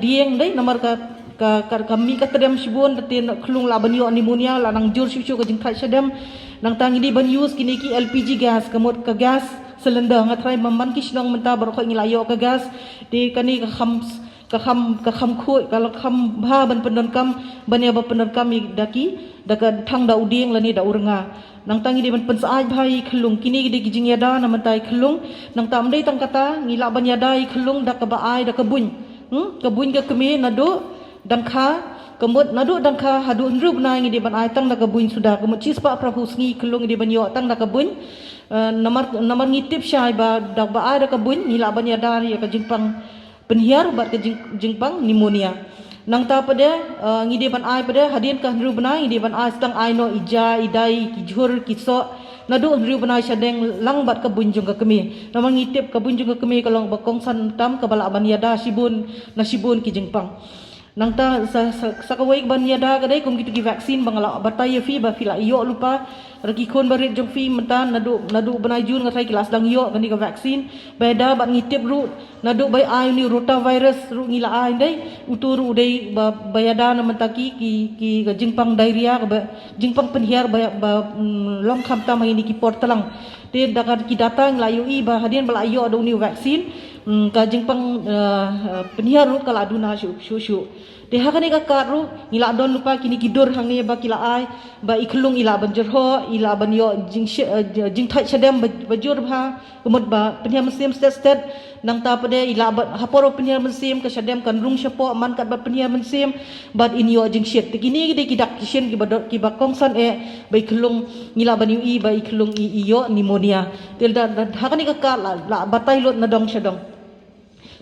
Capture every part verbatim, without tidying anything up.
dieng dei namar ka ka ka ka mih ka tdem shibun, da te khyllung lah ban ïoh pneumonia, lah nang jur shuh shuh ka jingthait shadem. Nangta ngi dei ban use kine ki L P G gas, ka mut ka gas cylinder, nga tharai man ki shnong mynta baroh khoit ngi lah ïoh ka gas. Te kane ka kham ka kham ka kham khuid, ka la kham bha ban pyndonkam, ban ïa ba pyndonkam ïa da ki da ka thang da u dieng lane da u rnga. Nangta ngi dei ban pynsaid bha ïa i khyllung. Kine ki dei ki jingïada na mynta i khyllung. Nangta ym dei tang kata, ngi lah ban ïada i khyllung da kaba ai da ka buiñ. Hmm? Ka buiñ ka kmie naduh dang kha, ka mut naduh dang kha haduh hynriew bnai ngi dei ban ai tang da ka buiñ suda. Ka mut shispah phra phew sngi i khyllung ngi dei ban ïoh tang da ka buiñ. Eh, namar namar ngi tip shai ba da ba ai da ka buiñ ngi lah ban ïada ïa ka jingpang pynhiar bad ka jing, jingpang pneumonia. Nangta pat de, eh, ngi dei ban ai pat de hadien ka hynriew bnai ngi dei ban ai sdang ai noh i ja, i dai, ki jhur, ki soh. Naduh hynriew bnai shadeng lang bad ka buiñ jong ka kmie. Namar ngi tip ka buiñ jong ka kmie ka long ba kongsan tam kaba lah ban ïada shibun na shibun ki jingpang. Nangta sa, sa, sa kawei ban ïada ka dei kum kitu ki vaccine ba nga lah batai ïa phi ba phi lah ïoh lypa. Ra ki khun barit jong phi mynta naduh naduh bnai Jun nga tharai ki lah sdang ïoh kane ka vaccine. Ba ïada bad ngi tip ruh naduh ba ai une u rotavirus ruh ngi lah ai dei. Utu ruh dei ba, ba ïada na mynta ki, ki, ki ka jingpang diarrhea, ka ba jingpang pynhiar ba, ba, mm, long khamtam ha kine ki por tlang. Te da ka ki data ngi lah ïohi ba hadien ba lah ïoh da une u vaccine, mm, ka jingpang, eh, eh, pynhiar ruh ka lah duna shuh shuh shuh. Te ha kane ka kad ruh ngi lah don lypa kine ki dur hangne ba ki lah ai ba i khyllung i lah ban jyrhoh, i lah ban ïoh jingshi-, eh, jingthait shadem ba, ba jur bha. Ka mut ba pynhiar mynsiem stet stet. Nangta pat de i lah ban ha por ba pynhiar mynsiem ka shadem kan rung shapoh man kat ba pynhiar mynsiem bad in ïoh jingshit. Te kine ki dei ki dak ki shin kiba dot kiba kongsan eh ba i khyllung ngi lah ban ïohi ba i khyllung i, i ïoh pneumonia. Te da, da ha kane ka kad lah, lah batai lut na dong sha dong.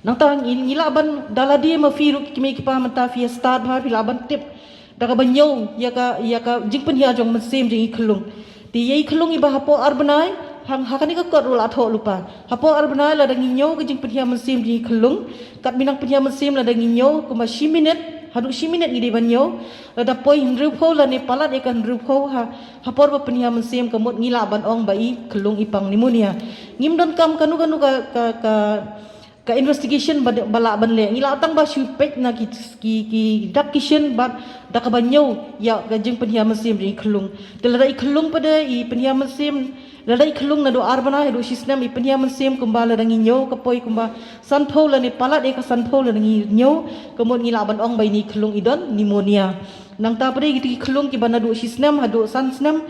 Nangta ngi, ngi lah ban da lade ma phi ruh ki kmie ki kpa mynta phi ïa stad bha phi lah ban tip da kaba ñiew ïa ka, ïa ka jingpynhiar jong mynsiem jong i khyllung. Te ïa i khyllung iba hapoh ar bnai, hang ha kane ka kot ruh lah thoh lypa. Hapoh ar bnai lada ngi ñiew ka jingpynhiar mynsiem jong i khyllung, kat mynta pynhiar mynsiem lada ngi ñiew kumba shi minit haduh shi minit ngi dei ban ñiew. Lada poi hynriew phew lane palat ïa ka hynriew phew ha, ha por ba pynhiar mynsiem ka mut ngi lah ban ong ba i khyllung i pang pneumonia. Ngim donkam kano kano ka, ka, ka, ka investigation ba, ba lah ban leh. Ngi lah tang ba shu peit na ki, ki, ki dak ki shin bad da kaba ñiew ïa ka jingpynhiar mynsiem jong i khyllung. Te lada i khyllung pat de i pynhiar mynsiem, lada i khyllung naduh ar bnai haduh shi snem i pynhiar mynsiem kumba lada ngi ñiew ka poi kumba san phew lane palat ïa ka san phew lada ngi ñiew, ka mut ngi lah ban ong ba ine i khyllung i don pneumonia. Nangta pat de kito ki khyllung kiba naduh shi snem haduh san snem,